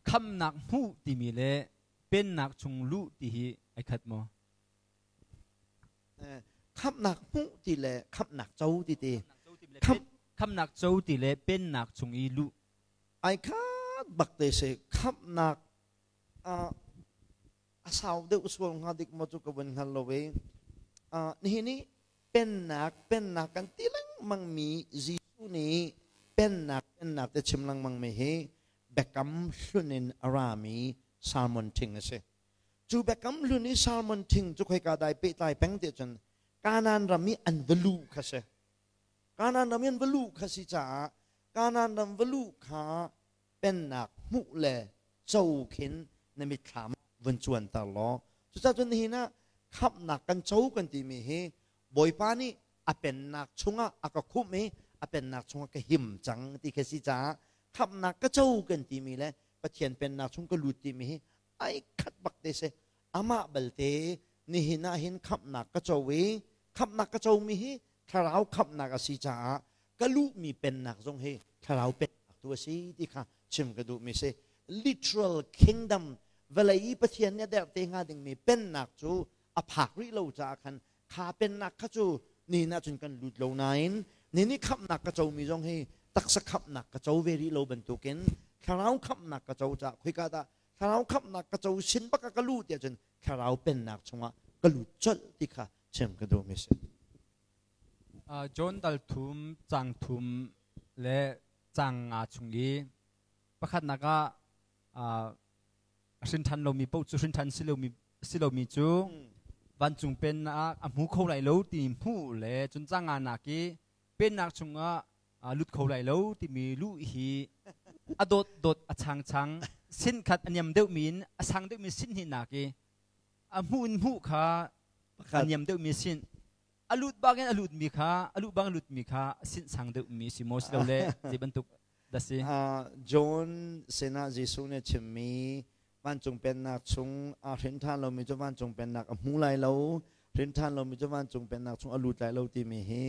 Khamnak hmuh timi le pennak chung luh ti hi ai khat maw? Khamnak hmuh ti le khamnak co ti ti. Khamnak co ti le pennak chung i luh. Ai khat bak te si. Khamnak a sau deuh sual hnga dik maw cu ka vun hngal lo i nihin ni pennak pennak kan ti lengmang mi Jesuh nih pennak pennak te chim lengmang mi hi biakam hlun in a rami salmon thing a si. Cu biakam hlun i salmon thing cu khoika dai pehtlai peng ti cun Kanaan ram i an va luh kha si. Kanaan ram i an va luh kha si caah Kanaan ram va luh kha pennak hmuh le co khin na mitthlam vun cuanter law cucaah cun nihin ah khamhnak kan co kan timi hi Bawipa nih a pennak chungah a ka khumh i a pennak chungah ka him cang ti khi si caah khamhnak ka co kan timi le Pathian pennak chung ka lut timi hi ai khat bak te si. Amah balte nihin ah hin khamhnak ka co i khamhnak ka comi hi thlarau khamhnak a si caah ka luhmi pennak zong hi thlarau pennak tu a si ti kha chim ka duhmi si. Literal kingdom, vawlei i Pathian nih a derh te hnga dingmi pennak cu a phak rih lo caah khan kha pennak kha cu nihin ahcun kan lut lo nain nihin i khamhnak ka comi zong hi taksa khamhnak ka co ve rih lo bantukin thlarau khamhnak ka co caah khoika dah thlarau khamhnak ka co sin bak ah ka luh tiah cun thlarau pennak chungah ka lut colh ti kha chim ka duhmi si. John dal thum cang thum le cang nga chung i pakhatnak ah hrin ṭhan lomi paoh cu hrin ṭhan si lomi cu vancung pennak a hmu kho lai lo ti hmuh le cun cang nga nak i pennak chungah lut kho lai lo timi luh hi a dawt dawt a chang chang sin khat a niam deuhmi in a sang deuhmi sin hnih nak i a hmuh in hmuh kha a niam deuhmi sin a lut bak in a lutmi kha a luh bang a lutmi kha sin sang deuhmi si maw si lo le zei bantuk dah si? John sinah Jesuh nih a chimmi vancung pennak chung aa hrin ṭhan lomi cu vancung pennak a hmu lai lo, hrin ṭhan lomi cu vancung pennak chung a lut lai lo timi hi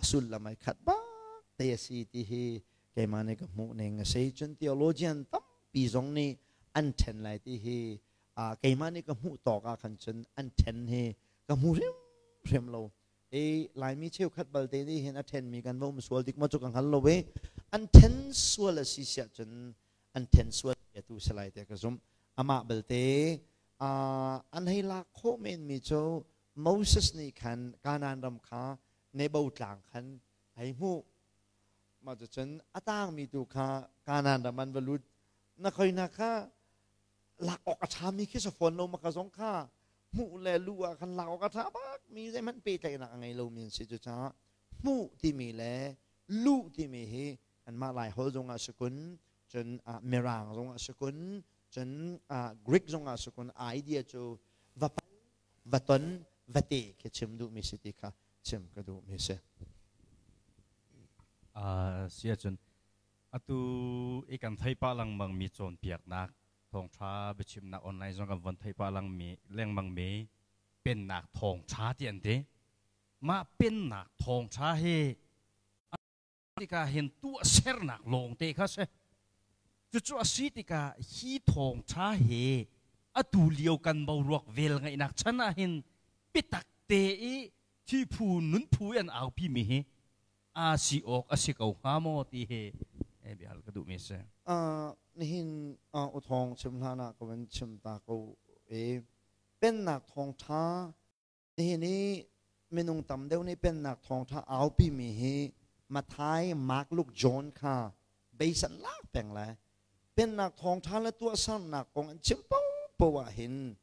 a sullam ai khat bak te a si ti hi keimah nih ka hmuh ning a si. Cun theologian tampi zong nih an ṭhen lai ti hi keimah nih ka hmuh tawk ah khan cun an ṭhen hi ka hmu hrimhrim lo. I Laimi cheukhat balte nih hin a ṭhenmi kan va um sual dik maw cu ka hngal lo i an ṭhen sual a si siah cun an ṭhen sual tu si lai tiah ka zumh. Amah balte an hei lak khawh menmi cu Moses nih khan Kanaan ram kha Nebo tlang khan hei hmuh. Mah cucun a tangmi tu kha Kanaan ram an va lut. Na khoina kha lak awk a ṭhami khi si fawn lo ma ka zong kha hmuh le luh ah khan lak awk a ṭha bak mi zeihmanh pehtlaihnak a ngei lomi an si. Cucaah hmuh timi le luh timi hi anmah Lai holh zongah si kun, cun Mirang zongah si kun, cun Greek zongah si kun, idea cu va pal, va ton, va te khi chim duhmi si ti kha chim ka duhmi si. Si ahcun atu i kan thei pah lengmang mi cawnpiaknak thawngṭha biachimnak online zong kan von thei pah lengmang mi pennak thawngṭha ti an ti. Mah pennak thawngṭha hi tikah hin tuahsernak lawngte kha si. Cucu a si tikah hi thawngṭha hi atu lio kan boruak vel ngaihnak chan ah hin biatak te i thiphu nunphu i an aupi mi hi aa si awk a si ko hnga maw ti hi biahal ka duhmi a si. Nihin uthawng chim hlan ah ka van chim ta ko i pennak thawngṭha nihin i minung tam deuh nih pennak thawngṭha aupi mi hi Mathai, Mark, Luke, John kha beisan lak peng lai. Pennak thawngṭha le tuahsernak kong an chim paohpaoh ah hin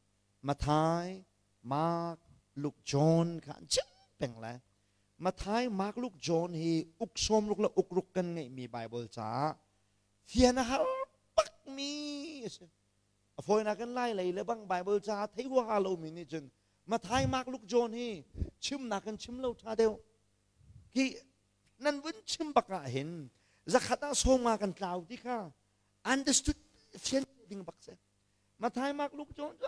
Mathai, Mark, Luke, John kha an chim peng lai. Mathai, Mark, Luke, John hi uk sawmruk le ukruk kan ngeihmi Bible caah fian a har bakmi a si. A fawinak in Lai lei le bang Bible caah thei huaha lomi nih cun Mathai, Mark, Luke, John hi chimnak in chim lo ṭha deuh. Hi nan vun chim bak ah hin zakhat ah 50 kan tlau ti kha understood fian ding bak si. Mathai, Mark, Luke, John cu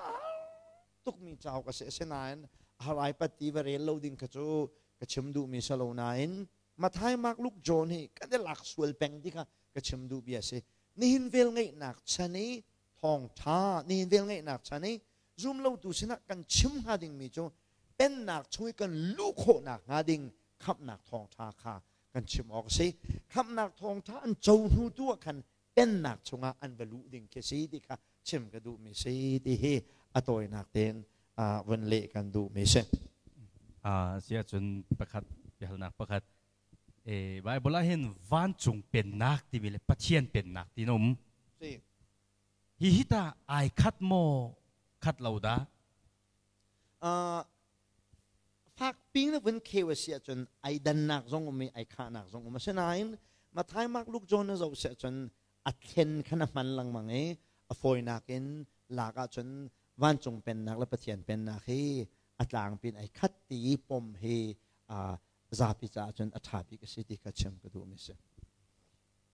tukmi cauk a si. Asinain harai patti va rel lo ding kha cu ka chim duhmi si lo nain Mathai, Mark, Luke, John hi kan i lak sual peng ti kha ka chim duh bia si. Nihin vel ngeihnak chan i Thawngtha nihin vel ngeihnak chan i zum lotu sinah kan chim hnga dingmi cu pennak chung i kan luh khawhnak hnga ding khamhnak thawngtha kha kan chim awk a si. Khamhnak thawngtha an co hnu tu ah khan pennak chungah an va luh ding khi si ti kha chim ka duhmi si ti hi a tawinak tein vun leh kan duhmi si. Si ahcun pakhat biahalnak pakhat Bible ah hin vancung pennak timi le Pathian pennak ti um. Si. Hi hi ta ai khat maw khat lo dah? Fak ping na vun kheu a si ahcun ai dannak zong um i ai khahnak zong um. Asinain Mathai, Mark, Luke, John na zoh si ahcun a thlen khan a hman lengmang i a fawinak in lak ahcun vancung pennak le Pathian pennak hi a tlangpi in ai khat ti i pom hi zapi caah cun a ṭha bik a si ti kha chim ka duhmi a si.